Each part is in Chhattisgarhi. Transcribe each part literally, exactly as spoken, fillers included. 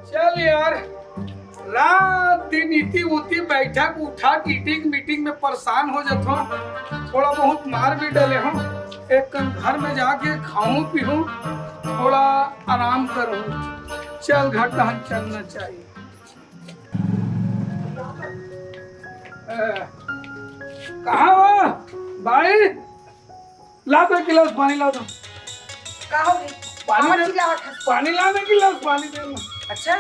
चल यार, रात दिन इति उति बैठक उठक ईटिंग मीटिंग में परेशान हो जात हो। थोड़ा बहुत मार भी डले हो, एक कन घर में जाके खाऊं पीऊं, थोड़ा आराम करूं। चल घर तहन चलना चाहिए। अ, कहाँ हो भाई? ला दो गिलास पानी, ला दो। का हो गई? पानी काबर दे। चिल्लावत हस? पानी ला दे, गिलास पानी दे ना। अच्छा,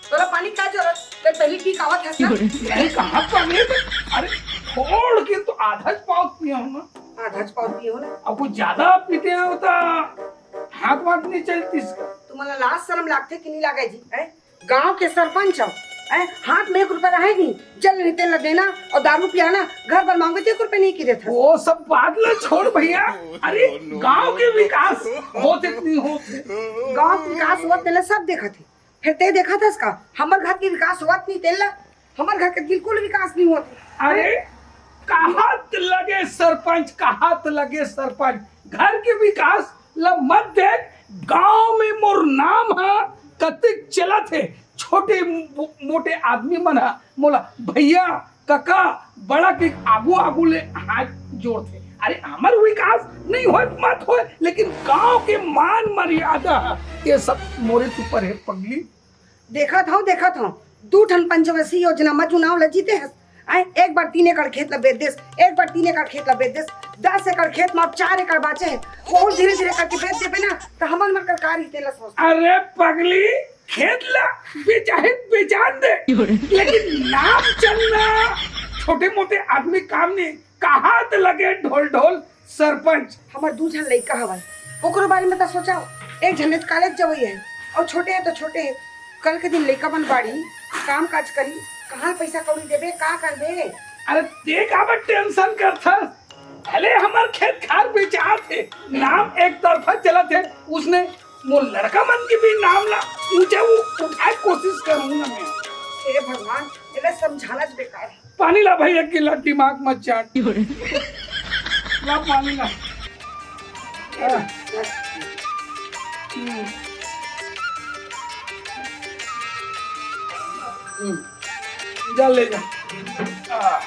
तोला पानी का जरूरत? ते पहली पी कावत हस ना? नहीं, कहाँ पानी है? अरे, थोड़ के तो आधा च पाव पिया हूँ ना। आधा च पाव पिए हो ना? अब कुछ ज्यादा पीते हो तो हाथ वाथ नहीं चलती इसका। तुम्हाला लाज शरम लागथे कि नहीं लागे जी? हैं? गांव के सरपंच हो, हैं? हाथ में एक रुपया रहे नहीं, जल नहीं तेल देना और दारू पियाना, घर बर मांगबे तो एक रुपया नहीं की देता। वो सब बात ला छोड़ भैया। अरे, गांव के विकास होत नहीं होत। गांव के विकास होत तेला सब देखत हे, फिर ते देखत हस का? हमर घर के विकास होत नहीं तेला, हमर घर के बिल्कुल विकास नहीं होत। अरे, कहात लगे सरपंच, कहात लगे सरपंच, घर के विकास ल मत देख। गांव में मोर नाम ह कतिक चलत हे, छोटे मो-, मोटे आदमी मन ह मोला भैया, कका, बड़ा के आगू आगू ले हाथ जोड़थे। अरे, हमर विकास नहीं होय मत होय, लेकिन गांव के मान मर्यादा ह, ये सब मोरे ऊपर हे पगली। देखत हव, देखत हव, दू ठन पंचवर्षीय योजना म चुनाव ल जीते हस। आय, एक बार तीन एकड़ खेत ल बेच देस, एक बार तीन एकड़ खेत ल बेच देस, दस एकड़ खेत म अब चार एकड़ बाचे हे, ओहू धीरे धीरे करके बेच देबे ना, त हमन मन कर का रही तेला सोच। अरे पगली, खेत ला बेचाहे बेचान दे, लेकिन नाम चलना छोटे मोटे आदमी काम नहीं। कहात लगे ढोल ढोल सरपंच। हमर दू झन लइका हवय, ओकरो बारे में त सोचव। एक झन ले तो कॉलेज जवई है और छोटे है तो छोटे है, कल के दिन लइका मन बाढ़ी, काम काज करी, कहाँ पैसा कौड़ी देबे, का करबे? अरे ते काबर टेंशन करथस? भले हमर खेत खार बेचात हे, नाम एक तरफा चलत हे, उसने मोर लड़का मन के भी नाम ला ऊंचा उ-, उठाए कोशिश करूंगा मैं। हे भगवान, एला समझाना च बेकार है। पानी ला भाई, एक गिलास, दिमाग मत चाट। ला पानी ला। आ। हम्म। हम्म। जा ले जा। आ।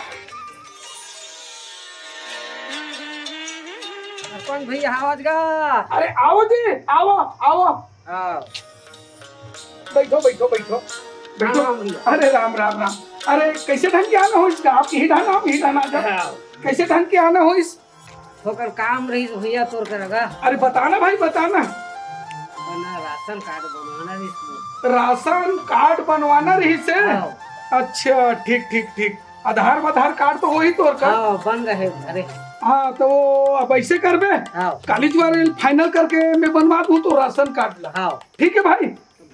सरपंच भैया, आवाज गा। अरे, आओ जी, आओ, आओ। आओ। बैठो, बैठो, बैठो, बैठो। राम राम भैया। अरे, राम, राम, राम। अरे, कैसे ढंग के आना हो इस गाँव की? ही ढाना, ही ढाना जा। हाँ। कैसे ढंग के आना हो इस? थोकन काम रहिस भैया तोर करा गा। अरे, बताना भाई, बताना। बना राशन कार्ड बनवाना रहिस मोर। राशन कार्ड बनवाना रहिस हे? हाँ। अच्छा, ठीक, ठीक, ठीक। आधार वाधार कार्ड तो होही तोर का? हाँ, बन रहे, अरे। हाँ, तो अब ऐसे करबे? हाँ। कालीच बार final करके मैं बनवा दूँ तो राशन कार्ड ला। हाँ। ठीक है भाई?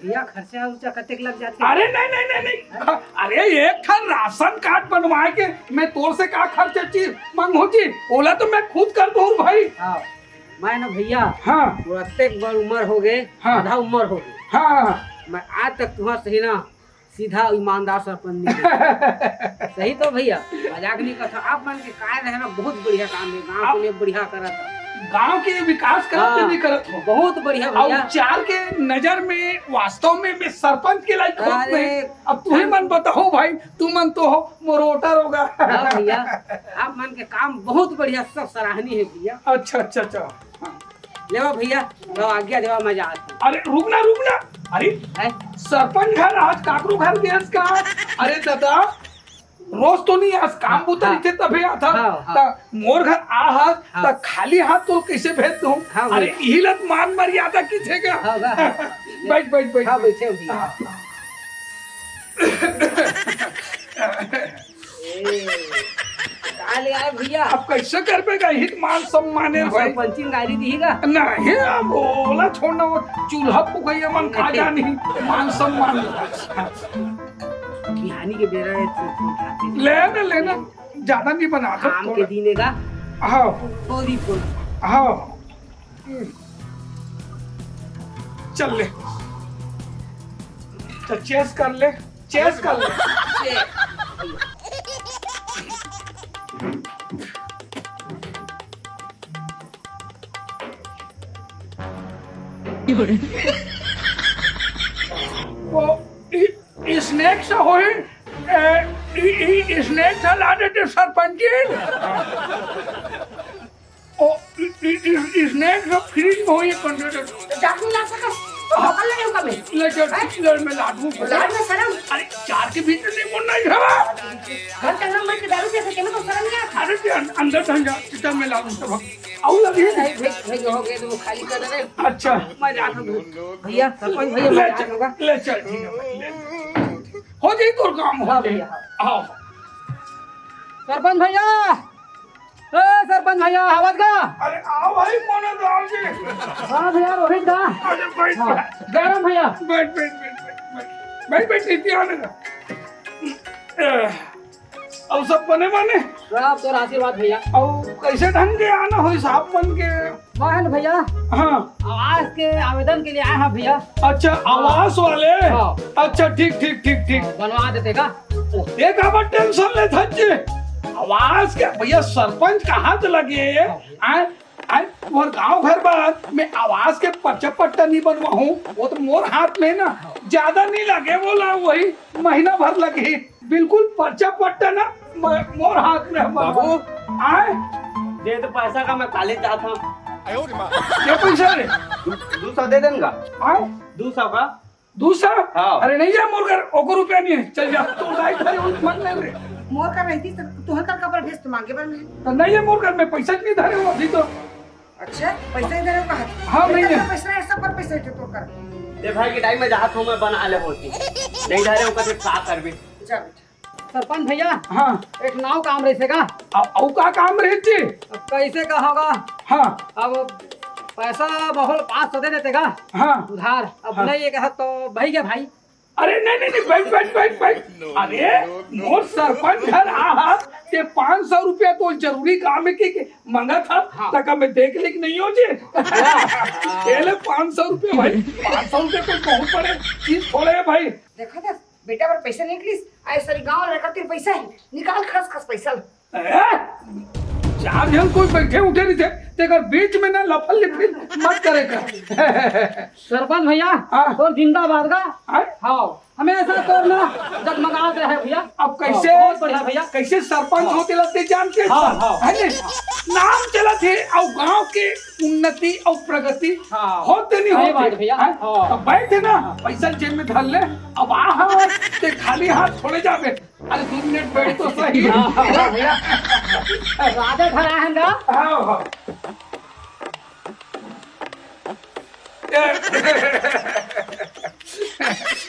भैया, खर्चा उर्चा कतेक लग जाथे? अरे नहीं, नहीं, नहीं, नहीं। ख-, अरे, एक ठन राशन कार्ड बनवाए के मैं तोर से का खर्चा चीज मांगहूँ जी? ओला तो मैं खुद कर दूँ भाई। हाँ, मैं ना भैया, हाँ। वो अतेक बड़ उम्र हो गए, हाँ। आधा उम्र हो गए। हाँ। मैं आज तक तुम्हारा सही ना सीधा ईमानदार सरपंच नहीं है। सही तो भैया, मजाक नहीं करता। आप मन के काय रहना बहुत बढ़िया काम है, गांव के आप लिए बढ़िया करत है। गांव के विकास करत हाँ, नहीं करत हो। बहुत बढ़िया और भैया। चार के नजर में वास्तव में मैं सरपंच के लायक खुद अरे, नहीं। अब तुम्हें मन बताओ भाई, तू मन तो हो मोर वोटर होगा। हाँ भैया, आप मन के काम बहुत बढ़िया, सब सराहनीय है भैया। अच्छा, अच्छा, अच्छा। हाँ। लेवा भैया, लो आज्ञा देवा, मैं जात हूँ। अरे रुक ना, रुक ना। अरे हैं? सरपंच घर आज काकरू घर गए का? अरे दादा, रोज तो नहीं, आज काम हाँ, बुता हाँ। रहिथे तभे आता। हाँ, हाँ। त मोर घर आ हाथ, हाँ। त खाली हाथ तो कैसे भेज दूँ? हाँ, अरे भैया। इही लत मान मर्यादा की थे का? हाँ, हाँ, हाँ। बैठ, बैठ, बैठ, हाँ, बैठ। बैठे हो भैया। हाँ। ए, का ले आए भैया? अब कैसे करबे का हित मान सम्मान है भाई? पंचिंग गाड़ी दी का? नहीं, अब ओला छोड़ना, वो चूल्हा फुकैया मन का जानी मान सम्मान। बिहानी के बेरा है, तू, तू खाते ले ना, ले ना, ज्यादा नहीं बना, आम थोड़ा। के दीने का? हाँ। थोड़ी, थोड़ी। हाँ। हम्म। चल ले। चल, चेस कर ले। चेस कर ले। वो स्नैक्स होही, ए, ई, ई, ई स्नैक्स ह ला देते सरपंच जी। ओ, ई, ई, ई, ई स्नैक्स ह फ्रिज में होही, कंप्यूटर। तो जाके ला सकस, तो होटल लगे होगा मैं। ले चल, हैं? ले मैं ला दूँ। लाज में शर्म। अरे, चार के भीतर नहीं बोलना है, हवा। घर के अंदर बैठ के दारू पिए थे, तुम्हें तो शर्म नहीं आता? अरे, ते अं-, अंदर धन जा, सीधा मैं ला दूँ सब। आऊ लगी? नहीं, भाई, भाई, हो गए तो वो खाली कर दे। अच्छा। मैं जाता हूँ। भैया, सरपंच भैया, ले मैं चल, जाता हूँ। ले चल, ठीक है भाई, ले। हो जाई तोर काम, हो हाँ जाई। भैया, हाँ। आओ। सरपंच भैया, ए सरपंच भैया, आवत का? अरे आओ भाई, मोने राम जी। हाँ भैया, रोहित का। अरे बैठ, हाँ, बैठ। जयराम भैया। बैठ, बैठ, बैठ, बैठ, बैठ। बैठ, बैठ, इतनी आने का। ए, अब सब बने माने? सब तोर आशीर्वाद भैया। अब कैसे ढंग के आना होई साहब बन के? वाहन भैया। हाँ। आवास के आवेदन के लिए आए हैं भैया। अच्छा, आवास वाले? हाँ। अच्छा, ठीक, ठीक, ठीक, ठीक। बनवा देते का? ओते काबर टेंशन लेत हस जी? आवास के भैया, सरपंच कहाँ से लगे? हाँ। आए, आए, मोर गांव घर बर में आवास के पर्चा पट्टा नहीं बनवाहूँ, वो तो मोर हाथ में ना, ज्यादा नहीं लगे, बोला वही महीना भर लगे, बिल्कुल पर्चा पट्टा ना, म-, मोर हाथ में है, बाबू। आए, दे तो पैसा का, मैं काले जात हूँ। ये पैसा रे? दू सौ दे देन का? आए, दू सौ का? दू सौ? हाँ। अरे नहीं है मोर कर, ओको रुपया नहीं है, चल जा। तो दाई धरे हो, मत ले रे। मोर कर रहती तो तुहर कर कबर भेज तो मांगे बर में। तो नहीं है मोर कर, मैं पैसा नहीं धरे हो अभी तो। अच्छा, पैसा ही धरे हो कहा? हाँ, नहीं है। पैसा है, सब पर पैसा है तोर कर। ए भाई के टाइम में जहाँ तो मैं बना ले होती। नहीं धरे हो कभी का करबे? जा बेटा। सरपंच भैया, हाँ। एक नाव काम रहिसे का? अउ, अउ का काम रहिस जी? अब कैसे का होगा? हाँ। अब पैसा माहौल पाँच सौ दे देते का? हाँ। उधार। अब हाँ। नहीं ये कहा तो भाई क्या भाई? अरे नहीं, नहीं, नहीं, बैठ, बैठ, बैठ, बैठ। अरे, मोर सरपंच घर आ हा, ते पाँच सौ रुपया तो जरूरी काम है कि, कि मंगा था, हाँ। तका मैं देख लिख नहीं हो जी। हाँ। ये ले पाँच सौ रुपया भाई, पाँच सौ रुपया कोई बहुत बड़े चीज थोड़े है भाई। देखा था? बेटा बर पैसा निकलिस, आए सारी गांव लड़का तेरे पैसा है, निकाल खस खस पैसा। ए? चार झन कोई बैठे उठे रहिथे, तेकर बीच में ना लफल लिफिल मत करे कर। सरपंच भैया, हाँ। तोर जिंदाबाद का? हाँ? हाँ, हमेशा तोर ना जगमगात रहे भैया। अब कैसे, हाँ, बहुत बढ़िया भैया। कैसे सरपंच हाँ। होते लगते जानते हैं हाँ, सब, हाँ। है ना? नाम चलत है, अउ गांव के उन्नति अउ प्रगति हाँ। होते नहीं सही होते। बात भैया। हैं? हाँ। तो बैठे ना, पैसा जेब में धर ले, अब आ हाथ, ते खाली हाथ थोड़े जाबे। अरे दू मिनट बैठ तो सही। हाँ, हाँ, भैया। राजा घर आए हैं ना? हाँ, हाँ। ए,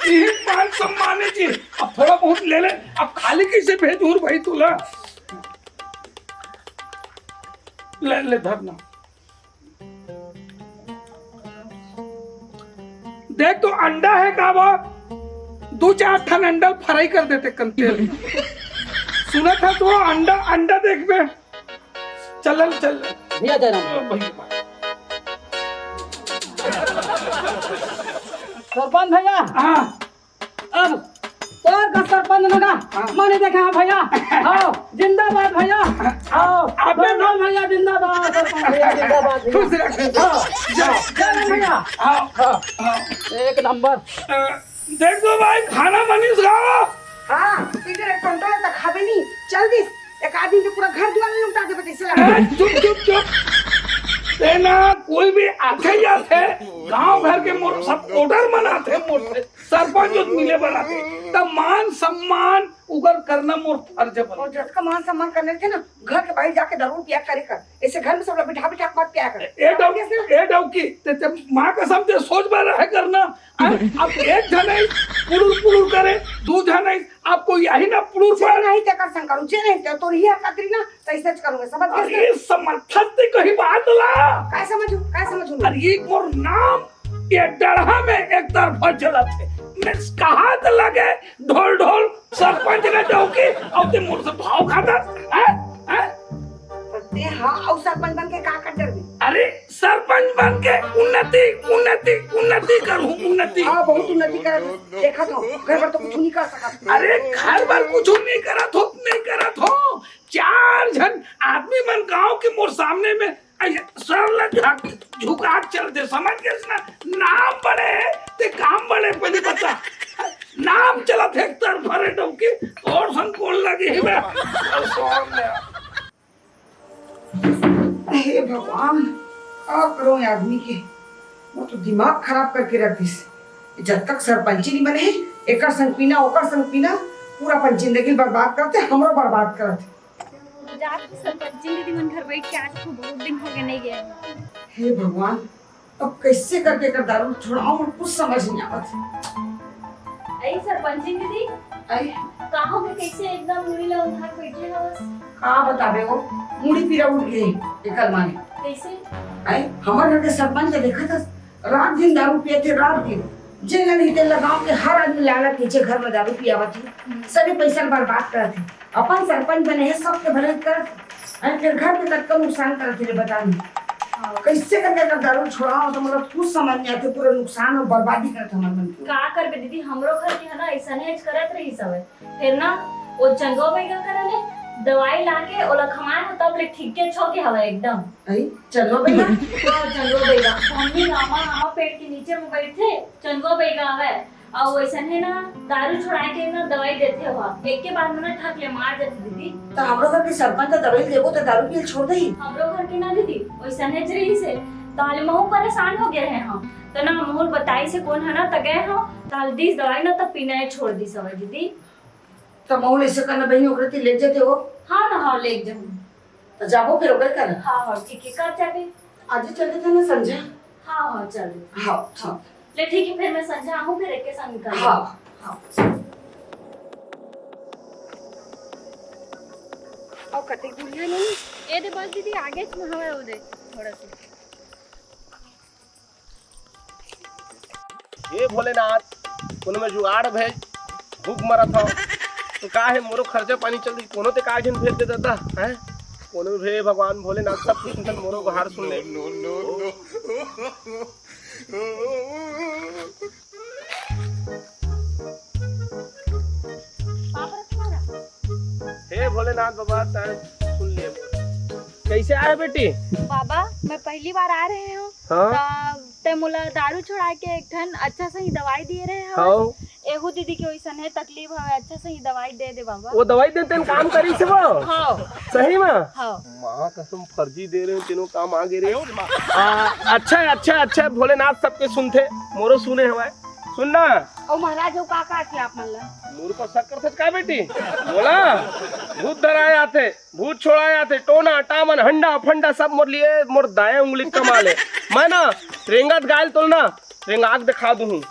यही मान सम्मान है जी। अब थोड़ा बहुत ले ले, अब खाली कैसे भेजूं भाई तोला? ले, ले धरना। देख तो अंडा है का बा? दू चार ठन अंडा फ्राई कर देते कन तेल। सुनत हस वो अंडा, अंडा देखबे। चल, चल। भैया जय राम। ओ भैया। सरपंच भैया। हाँ। अब तोर का सरपंच लगा, हाँ। मैंने देखा है भैया। हाँ, जिंदाबाद भैया। हाँ, आप प्रधान भैया जिंदाबाद, सरपंच भैया जिंदाबाद भैया। खुश रह, खुश रह। हाँ, जय, जय भैया। हाँ, हाँ, हाँ। एक नंबर। अ, देख लो भाई, खाना बनिस गावा। हाँ, इधर एक टोंटो तक खाबे नहीं, चल दिस। एक आदमी तो पूरा घर दुआर लुटा देबे, कैसे लगा? ए, चुप, चुप, चुप। ते ना कोई भी आथे जाथे, गांव घर के मोर सब ऑर्डर मनाथे मोर से। सरपंच जो मिले बर आथे, त मान सम्मान उकर करना मोर फर्ज बने। अउ जतका मान सम्मान करने थे ना, घर के बाहर जाके दारू पिया करे कर, ऐसे घर में सब ला बिठा बिठा के मत पिया कर। ए डौ-, समझ गए ना? ए डौकी, ते, ते माँ कसम ते सोच बर रहे करना। आ, अब एक झन आई पुलुर पुलुर करे, दू झन आई, अब कोई यही ना पुलुर जे पर। नहीं ते कर संग करूँ, जे नहीं ते तोर ही हरकत रही ना, तैसे च करूँगा, समझ गए ना? अरे समझत ते कही बात ला। काय समझू, काय समझू? अरे ये मोर नाम ये डढ़ा में एक तरफा चलत हे। मिस कहात लगे ढोल ढोल सरपंच ने डौकी, अब ते मोर से भाव खाता, हैं? हैं? ते हाँ, अउ सरपंच बन के का कर डरबे? अरे सरपंच बन के उन्नति, उन्नति, उन्नति करूँ, उन्नति। हाँ, बहुत उन्नति करत हो। देखत हो, घर बर तो कुछ नहीं कर सकत। अरे घर बर कुछ नहीं करत हो, नहीं करत हो। चार झन आदमी मन गांव के मोर सामने में अइसे सर ला झक-, झुका के चलथे, समझ गेस ना? नाम बड़े हे, ते काम बड़े, पहली बता। नाम चलत हे, अरे डौकी, तोर संग कोन लगे हे बे? अरे सोन ले। हे भगवान, का करों ये आदमी के, वो तो दिमाग खराब करके रख दिस। जब तक सरपंची नहीं बने हे, एकर संग पीना, ओकर संग पीना, पूरा अपन जिंदगी बर्बाद करथे, हमरो बर्बाद करथे। जात के सरपंची दीदी मन घर बैठ के आज तो बहुत दिन हो गए नहीं गए। हे भगवान, अब कैसे करके एकर दारू छुड़ाऊं, कुछ समझ नहीं आवत। अई सरपंची दीदी, अई का हो गए, कैसे एकदम मुड़ी ला उधार बैठे हवस? का बताबे वो, मुड़ी पीरा उठ गए एकर मारे। कैसे? अई हमर घर के सरपंच के देखा था, रात दिन दारू पिए थे, रात दिन। जेन नहीं तेन गांव के हर आदमी लाला पीछे घर में दारू पियावत थे, सभी पैसा बर्बाद करत थे। अपन सरपंच बने हे, सबके भले करत हे, अरे फिर घर के कतका नुकसान करत हे रे, बता नहीं। हाँ। कैसे करके अगर दारू छोड़ाओ तो मतलब कुछ समझ नहीं आते, पूरा नुकसान और बर्बादी करत हमर मन के। का करबे दीदी, हमरो घर के है ना, ऐसा नहीं करत रही सब। फिर ना, वो चंदवा बैगा करा ले, दवाई लाके ओला खवाए हो, तब ले ठीक के छो के हवा एकदम। अई, चंदवा बैगा? हाँ, चंदवा बैगा। मम्मी गामा, गामा पेड़ के नीचे में बैठे, चंदवा बैगा आवे। अउ वैसन है ना, दारू छोड़ाए के ना दवाई देथे हो, एक के बाद में ना ठक ले मार देथे दीदी। तो हमरो घर के सरपंच तो दवाई देबो तो दारू पियल छोड़ दही। हमरो घर के ना दीदी, वैसन है रही से, ताले महू परेशान हो गए हैं हम। तो ना महू बताई से कोन है ना, त गए हो, ताल दीस दवाई ना, तब पीना है छोड़ दीस हवे दीदी। त महू ऐसे करना बहिनी, ओकरे ती लेके जाते हो? हाँ ना, हाँ, लेके जाऊँ। त जाबो फिर ओकर कर। हाँ, हाँ, ठीक है, कब जाबे? आज ही चल देते ना संझा। हाँ, हाँ, चल देते। हाँ, ठीक। ले ठीक है, फिर मैं संझा आहूँ, फिर एक के संग निकल। हाँ, हाँ। अउ कतेक दूर है नहीं? ए दे बस दीदी, आगे में हवे ओ दे, थोड़ा सा। हे भोलेनाथ, कोनो में जुगाड़ भेज, भूख मरत हव। तो का हे, मोरो खर्चा पानी चल रही, कोनो ते का झन भेज दे दादा, हैं? कोनो में भे भगवान भोलेनाथ, सब कुछ सुन, मोरो गुहार सुन ले। हे भोलेनाथ बाबा, तैं सुन ले। कैसे आए बेटी? बाबा, मैं पहली बार आ रहे हूँ। हाँ। त तै मोला दारू छोड़ा के एक ठन अच्छा सही दवाई दिए रहे हो। हाँ। एहू दीदी के वैसन है, तकलीफ हवे, अच्छा सही दवाई दे दे बाबा। वो दवाई दे तेन काम करी से वो? हाँ। सही में? हाँ। माँ कसम, फर्जी दे रहे हो, तीनों काम आ गए रे। आ, अच्छा, अच्छा, अच्छा, भोलेनाथ सबके सुनथे, मोरो सुने हवाए। सुन ना। ओ महाराज, ओ का का थे आप मन ला? मोर पर शक करथे का बेटी? बोला, भूत धराए आथे। भूत छोड़ाए आथे, टोना, टामन, हंडा, फंडा सब मोर लिए, मोर दाएं उंगली कमाल हे। मैं ना रेंगत गाय ल तोल ना रेंगाक दिखा दूहूं,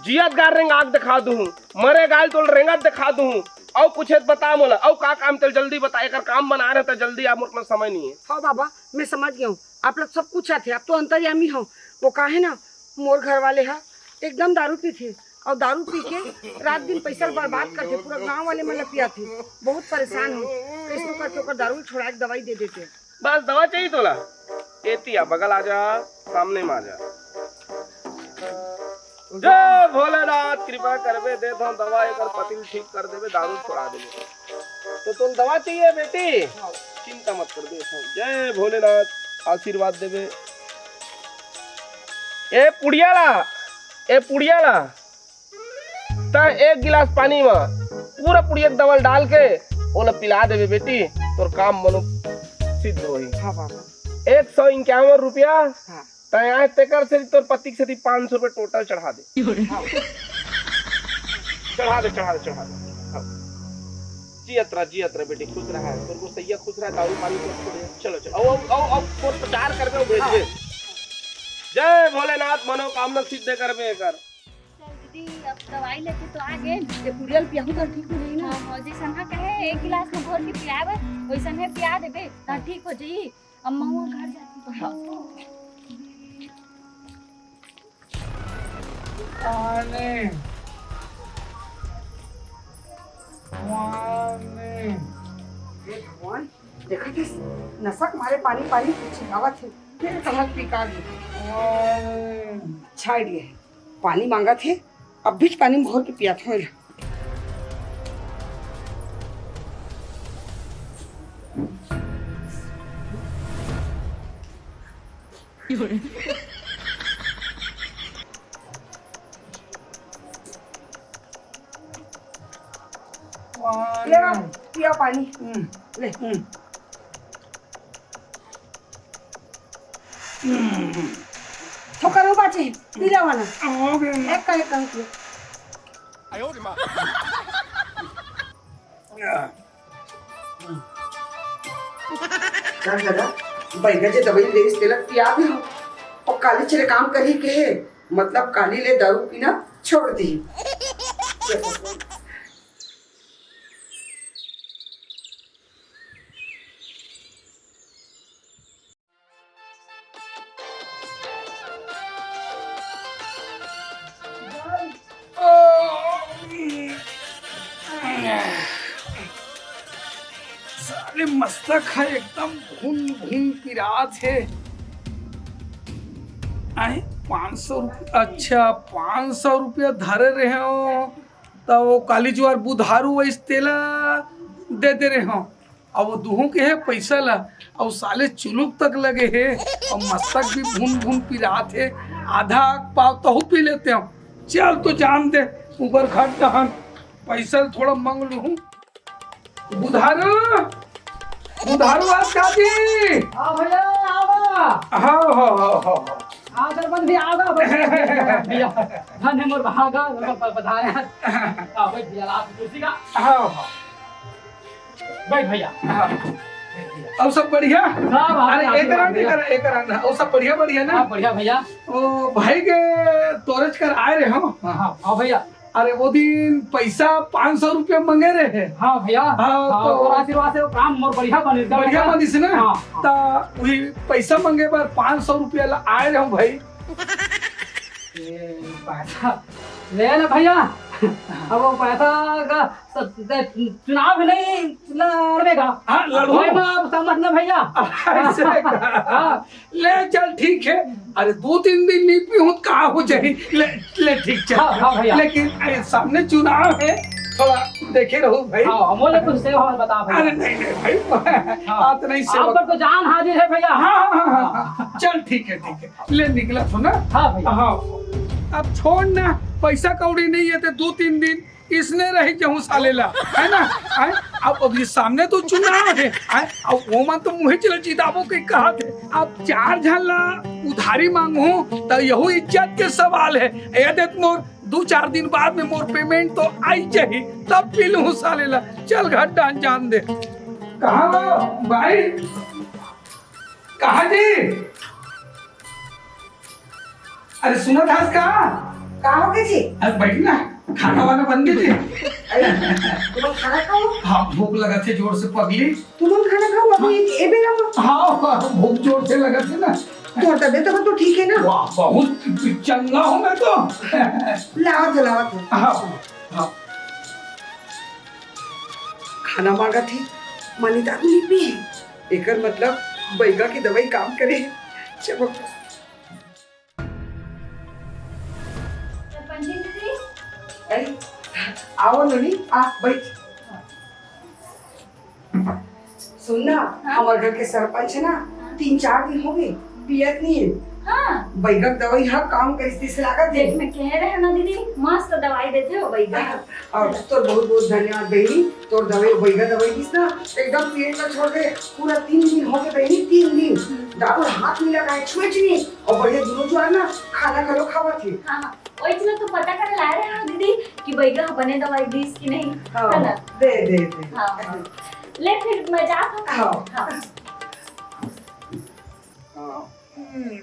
जियत गाय रेंगाक दिखा दूहूं, मरे गाय ल तोल रेंगत दिखा दूहूं। अउ कुछ हे त बता मोला, अउ का काम तेल जल्दी बता, एकर काम बना रहे त जल्दी आ, मोर पास समय नहीं है। हाँ बाबा, मैं समझ गया हूँ, आप लोग सब कुछ आथे, आप तो अंतर्यामी हो। वो का है ना, मोर घर वाले हा एकदम दारू पीथे, अउ दारू पी के रात दिन पैसा बर्बाद करथे, पूरा गांव वाले मन ल पियाथे। बहुत परेशान हो, कैसो करके ओकर दारू छोड़ा के दवाई दे देते। बस दवा चाहिए तोला? एती आ, बगल आ जा, सामने में आ जा। जय भोलेनाथ, कृपा करबे, दे दो दवा, एकर पतिल ठीक कर देबे, दारू छोड़ा देबे। तो तुम दवा चाहिए बेटी? हाँ। चिंता मत कर, दे दो। जय भोलेनाथ, आशीर्वाद देबे। ए पुड़िया ला, ए पुड़िया ला, त एक गिलास पानी में पूरा पुड़िया के दवा ल डाल के ओला पिला देबे बेटी, तोर काम मनो सिद्ध होही। हाँ बाबा। एक सौ इक्यावन रुपया। हाँ। तय आए तेकर से तोर पति के सेती पाँच सौ रुपया टोटल चढ़ा दे। हाँ। चढ़ा दे, चढ़ा दे, चढ़ा दे। हाँ। जियत रह, जियत रह बेटी, खुश रह। तोर गोसैया खुश रह, दारू पानी सब छोड़ दे। चलो, चलो। आओ, आओ, आओ, आओ, तोर प्रचार करबे, वो भेज दे। हाँ। जय भोलेनाथ, मनोकामना सिद्ध करबे एकर। चल दीदी, अब दवाई लेके तो आ गए। ये पुड़िया ल पियाहू त ठीक हो जाई ना? हाँ, हाँ, जैसन हा कहे, एक गिलास में घोर के पियाबे, वैसन है पिया देबे, त ठीक हो जाई। अब महुआ घर जाती। हाँ। आने। आने। हे भगवान, देखा थे, नशा के मारे पानी, पानी चिल्लावत हे, फिर कहत पिका गे। आने। अच्छा idea है। पानी मांगत हे, अभी पानी में घोर के पियात हूँ। ले, पिया पानी। हम्म। ले। हम्म। हम्म। थोकन बाची, पीला वाला। हो गया। एक का, एक का, एक का। चल दादा, बैगा जे दवाई लेस तेला पिया भी हो। और काली चले काम करी के हे, मतलब काली ले दारू पीना छोड़ दी। साले मस्तक ह एकदम घुन घुन पिरात हे। आए, पाँच सौ रुपया, अच्छा, पाँच सौ रुपया धरे रहे हो, त वो काली जुआर बुधारू वैस तेला दे दे रहे हो। अब वो दुहू के हे पैसा ला, अउ साले चुलुक तक लगे हे, अउ मस्तक भी भुन भुन पिरात हे। आधा पाव तहू पी लेते हो। चल तो जान दे, ऊपर घट दहन, पैसा थोड़ा मंग लूँ। बुधारू, बुधारू आज का जी? हाँ भैया, आवा। हाँ, हाँ, हाँ, हाँ, हाँ। आदर बंद भी आवा, भैया। धन्य मोर भागा, मोर प-, पधारे। हाँ, बैठ भैया, आप कुर्सी का। हाँ, हाँ। बैठ भैया। हाँ। बैठ भैया। अउ सब बढ़िया? सब आप अरे, आप एक रंग, बढ़िया। एक रंग, एक रंग। अउ सब बढ़िया, बढ़िया ना? हाँ, बढ़िया भैया। ओ, भाई के तोरेच कर आए रहे हो? हाँ, हाँ, हाँ भैया। अरे, वो दिन पैसा पाँच सौ रुपया मंगे रहे। हाँ भैया। हाँ, हाँ, तो तोर आशीर्वाद से वो काम मोर बढ़िया बने। बढ़िया बनिस ना? हाँ, हाँ। त वही पैसा मंगे बर पाँच सौ रुपया ला आए रहे हो भाई। ए, पैसा ले ना भैया। अब वो पैसा का स-, स-, चुनाव भी नहीं लड़बे का। हाँ, लड़ो। वही में आप समझ ना भैया। ऐसे का। हाँ। ले चल, ठीक है। अरे, दो तीन दिन नहीं पीहूँ त का हो जाही? ले, ले, ठीक चल। हाँ, हाँ भैया। लेकिन, अरे, सामने चुनाव है, थोड़ा देखे रहो भाई। हाँ, मोले कुछ सेवा बता भैया। अरे, नहीं, नहीं भाई, हाँ। आप तो नहीं सेवा। आप पर तो जान हाजिर है भैया। हाँ, हाँ, हाँ, हाँ, हाँ। चल, ठीक है, ठीक है। ले निकला तो ना। हाँ भैया। हाँ। अब छोड़ ना, पैसा कौड़ी नहीं है तो दो तीन दिन इसने रही जहूँ साले ला, है ना? आय, अब, अब ये सामने तो चुनाव है, आय, अब वो मन तो मुहे चले जिताबो के कहा थे। अब चार झन ला उधारी मांगहूँ, त यहू इज्जत के सवाल है। ये देख मोर, दो चार दिन बाद में मोर payment तो आई जाही, तब पी लूँ साले ला। चल घर डान जान दे। कहाँ हो भाई? कहाँ जी? अरे सुनत हस का? का हो गे जी? अरे बैठ ना, खाना वाना बन गे जी। अरे, तुमन खाना खाओ? हाँ, भूख लगत हे जोर से पगली। तुमन खाना खाओ, अभी हाँ। ए बेरा में। हाँ, हाँ, भूख जोर से लगत हे ना। तोर तबीयत तो ठीक है ना? वाह, बहुत चंगा हूँ मैं तो। लावत हो, लावत हो। हाँ, हाँ। खाना मांगत हे, मानी दारू नहीं पी। एकर मतलब बैगा के दवाई काम करे हे। चलो। सरपंच जी दीदी। अरे, आओ नोनी, आ, बैठ। सुन ना, हाँ? हमर घर के सरपंच हे ना, हाँ। तीन चार दिन हो गे, पियत नहीं है। हाँ। बैगा के दवाई ह काम करिस तइसे लागत हे। देख, मैं कहे रहे ना दीदी, मस्त दवाई देथे हो बैगा। अउ तोर बहुत बहुत धन्यवाद बहिनी, तोर दवाई, बैगा दवाई दिस ना, एकदम पेट ला छोड़ दे। पूरा तीन दिन हो गे बहिनी, तीन दिन। हम्म। दारू हाथ नहीं लगाए, छुएच नहीं। अउ बढ़िया दुनों जुआर ना खाना घलो खावत हे। हाँ, हाँ। ओइच ला तो पता करे लाए रहे हो दीदी कि बैगा ह बने दवाई दिस कि नहीं, हाँ, है ना? दे, दे, दे। हाँ, हाँ। ले फिर मैं जात हूँ। हाँ। हाँ। हाँ। हम्म।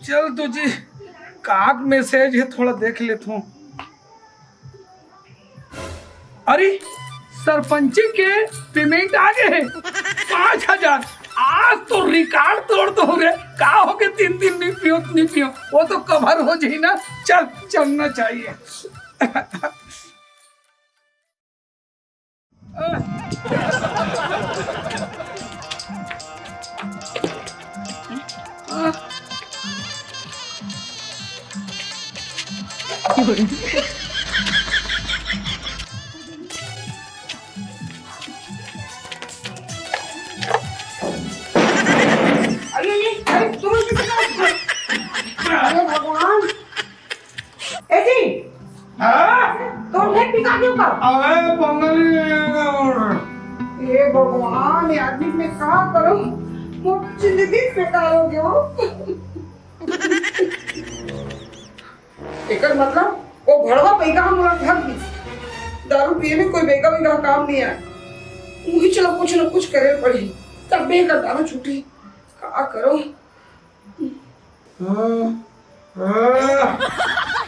चल तो जी, काक message हे, थोड़ा देख लेत हूँ। अरे, सरपंची के payment आ गे हे, पाँच हजार। आज तो record तोड़ दो रे। का हो गे, तीन दिन नहीं पियो, नहीं पियो, वो तो cover हो जाही ना। चल, चलना चाहिए। अरे, अरे, तुम किसे कर-, अरे भगवान, ए जी, हाँ? फेर पिका क्यों का? अबे पंगा नहीं लेगा। हे भगवान, ये आदमी मैं का करूं? मोर जिंदगी बेकार हो गयो। एकर मतलब वो भड़वा बइगा ह मोला ठग दिस। दारू पिए में कोई बइगा बइगा काम नहीं आय। उही चलो कुछ न कुछ करे पड़ही, तब भी एकर दारू छूटी। का करो? हाँ, हाँ,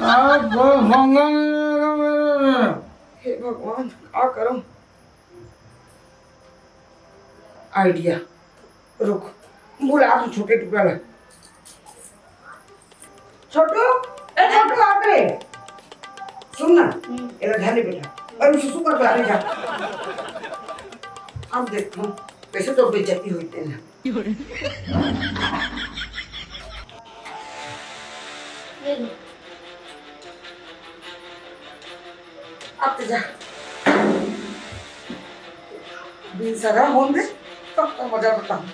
हाँ, कोई पंगा नहीं लेगा मेरे से। हे भगवान, का करो? आइडिया। रुक, बुला तू छोटे टुकड़ा ला। छोटू, ए छोटू, आ रे। सुन ना, हम्म। एला धर ले बेटा। अरे सुसु कर जा, जा। अब देखो, कैसे तो बेइज्जती होई तेला। ये ले। अब तो जा। दिन सगा होन दे, तब तो मजा बताऊं।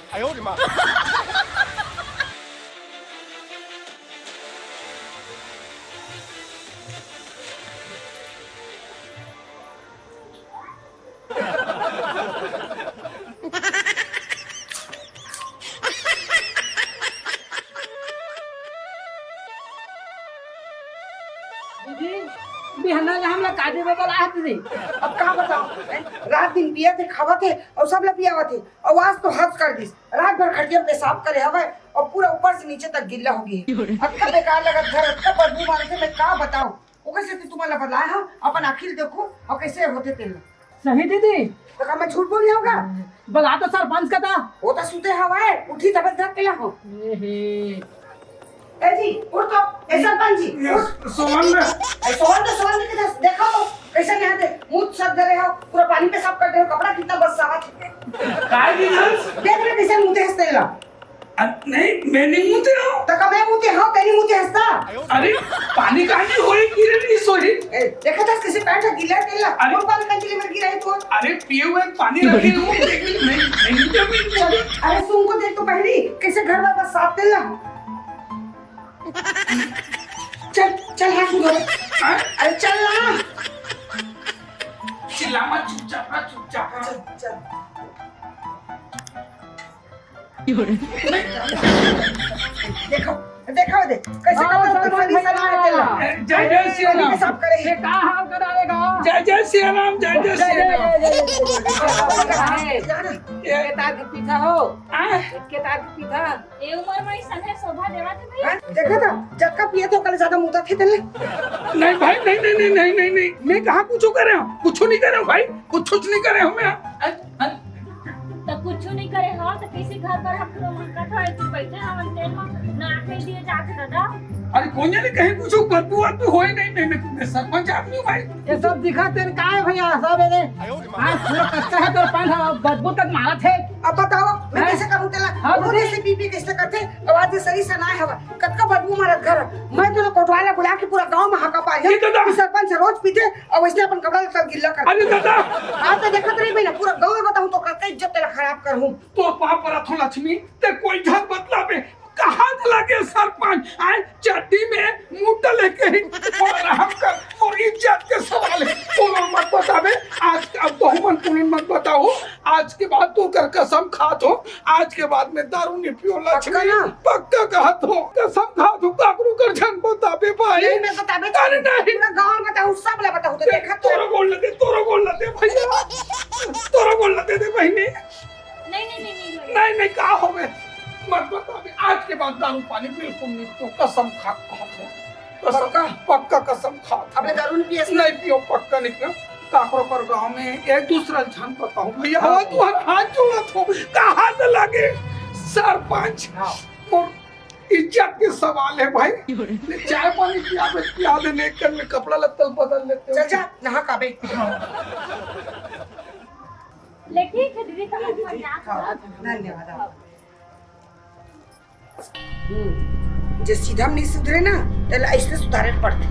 दीदी, बिहना ले हमला काजे में बोला है दीदी। अब का बताओ, हैं? रात दिन पियत हे, खावत हे अउ सब ला पियावत हे, अउ आज तो हद कर दिस। रात भर खटिया पेशाब करे हवय अउ पूरा ऊपर से नीचे तक गिल्ला हो गई है। अतका बेकार लगत घर, अतका बदबू मारत हे, मैं का बताऊं। ओकर सेती तुमन ला बलाए हंव, अपन आँखी ल देखो अउ कइसे होथे तेन ला। सही दीदी। त का मैं झूठ बोले हंव का? बला तो सरपंच का था। वो तो सुते हवय, उठी तब धर के लाहूं। ए हे। ए जी, उठ तो, ए सरपंच जी, ये उठ। सोहन ना। ए सोहन तो सोहन के दस, देखो तो, कइसे नहा दे, मुंह सब धरे हो, पूरा पानी पेशाब कर दे हो, कपड़ा कितना बरसावत हे। काय की दस? देख रे कइसे मुंह हंसते ला। अ-, नहीं, मैं नहीं मुते हंव। त का मैं मुते हंव, तेरी मुंह हंसता। अरे, पानी कहाँ की होई, गिरे नहीं सोही। ए, देखा था किसी पैंट गिला तेला। अरे। कौन पानी का गिले में गिरा है तू? अरे, पिए हुए पानी रखे हूँ, लेकिन मैं, मैं नहीं मुते, मैं नहीं मुते। अरे, सुन को देख तो पहली, कैसे घर में बस साफ तेला। चल, चल, हाथ धो। हाँ? अरे, चल ना। चिल्ला मत, चुपचाप रह, चुपचाप रह। चल, चल। देखो, देखो दे, कैसे हाँ, कपड़ा सर, उतार मैं सलाह देला। जय जय सिया राम। सब करे। ये का हाल करा देगा? जय जय सिया राम, जय जय सिया राम। जय, जय, जय, जय। जाना। ये के तार के पीछा हो। हाँ? के तार के पीछा। ए उम्र में सने शोभा देवा थे भैया। हाँ? देखा था, जब का पिए तो कल ज्यादा मुदा थे तेले। नहीं भाई, नहीं, नहीं, नहीं। मैं कहाँ कुछ करे हूँ? कुछ नहीं करे हूँ भाई, कुछ, कुछ नहीं करे हूँ मैं। अरे, अरे, त कुछु नहीं करे हो, त कैसे घर पर हम पूरा मुल्का था, ऐसे बैठे हवन तेल में, ना आके दिए जाते दादा। अरे कोई नहीं, कहीं कुछ बदबू वदबू होए नहीं, नहीं, मैं, मैं सरपंच आदमी हूँ भाई। ये सब दिखा तेरे का है भैया, सब ये दे। आज पूरा कच्चा है तेरा पान, हाँ, बदबू तक मारा थे। अब बताओ, मैं हैं? कैसे करूँ तेला? हाँ, रोज दीदी। ऐसे पी पी कैसे करते? अब आज ये सही से ना है हवा। कतका बदबू मारत घर। मैं तो कोटवाला बुला के पूरा गांव में हाका पाई। ये दादा। कि सरपंच रोज पीते और वैसे अपन कपड़ा लत्ता गिल्ला कर। अरे दादा। आज तो देखत रही मैं ना, पूरा गांव में बताऊं तो कतका इज्जत तेला खराब कर हूँ। तो पाप रथो लक्ष्मी, ते कोई झन बतलावे। कहाँ ते लगे सरपंच? आए चड्डी में मुट्ठा लेके ही थोड़ा रहम कर, मोर इज्जत के सवाल है। कोनो मत बतावे, आज अब तो मन कोनो मत बताओ। आज के बाद तो कर कसम खात हो, आज के बाद में दारू नहीं पियो लक्ष्मी। पक्का ना? पक्का कहत हो, कसम खात हो, काकरू कर झन बताबे भाई। नहीं, मैं बताबे अरे नहीं। पूरा गांव में बताऊं, सब ला बताऊं, तो देख, देखा तो। तोरो गोड़ लगे, तोरो गोड़ लगे भैया, तोरो गोड़ लगे दे बहिनी। नहीं, नहीं, नहीं, नहीं, नहीं। नहीं, नहीं, का होवे? मत बताबे, आज के बाद दारू पानी बिल्कुल नहीं, तो कसम खा कहत हो। कसम, पक्का? पक्का कसम खा। अब ले दारू नहीं पिए से? नहीं पियो, पक्का नहीं पियो। काकरो पर गांव में एक दूसरा झन बताओ भैया, हाँ। हो तुहर हाथ जोड़त हो, कहाँ से लगे सरपंच? हाँ। मोर इज्जत के सवाल है भाई। ले चाय पानी पिया दे, पिया दे, नहीं कर में कपड़ा लत्ता बदल लेते हो। चल जा, नहा का बे। हाँ। ले ठीक है दीदी, तो हम मजाक हाँ, करत हन। धन्यवाद, हाँ। हम्म, जे सीधा में नहीं सुधरे ना, तेला ऐसे सुधारे पड़ते।